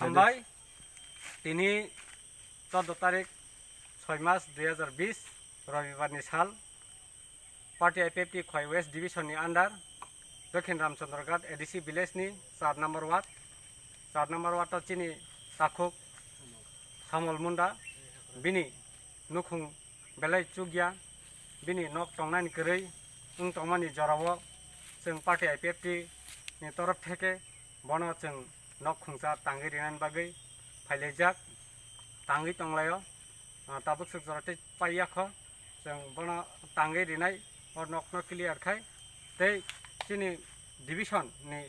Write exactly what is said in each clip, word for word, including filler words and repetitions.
Hambai, tini chordo tarik, soi mas dui hajar bis, Robibar ni sal, party I P F T Khwai West Division ni under, Dokhin Ramchandraghat A D C village ni char number ward, char number ward o chini takhuk Samol Munda, bini nukhung belai chukya, bini nok tongnani kwrwi wng tongmani jorao chwng party I P F T ni torof theke bono chwng nok khungsa tangwi rinani bagwi phailaijak, tangwi tonglaio. Ah, tabuk swk jora tei paiya kho, chwng bono tangwi rinai, o nokno clear khai, tei chini division ni,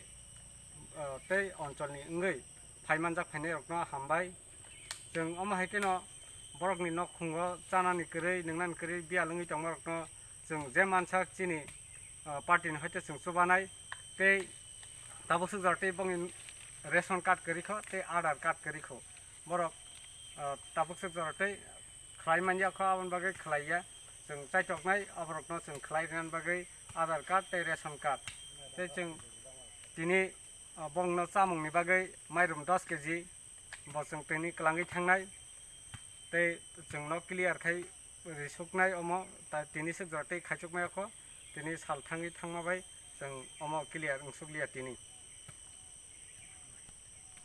ah, tei onchol ni wngwi phaimanjak phainairokno hambai. Chwng omo hai kheno borokni nok khungo chanani kwrwi, nwngnani kwrwi biyal wngwi tongmarokno chwng je mansak chini, ah, party ni hoite chwng chubanai, tei tabuk swk jora tei bongni ration card kwrwi kho tei Aadhaar card kwrwi kho. Borok, ah, tabuk swk jora tei khlai manya kho, aboni bagwi khlaiya. Chwng chaitoknai aborokno chwng khlai rinani bagwi Aadhaar card tei ration card. Tei chwng tini, ah, bongno chamungni bagwi mairum dos K G bo chwng tini kwlangwi thangnai. Tei chwngno clear khai risuknai omo, ta-, tini swk jora tei khaichukmaya kho, tini sal thangwi thangma bai chwng omo clear wngsukliya tini.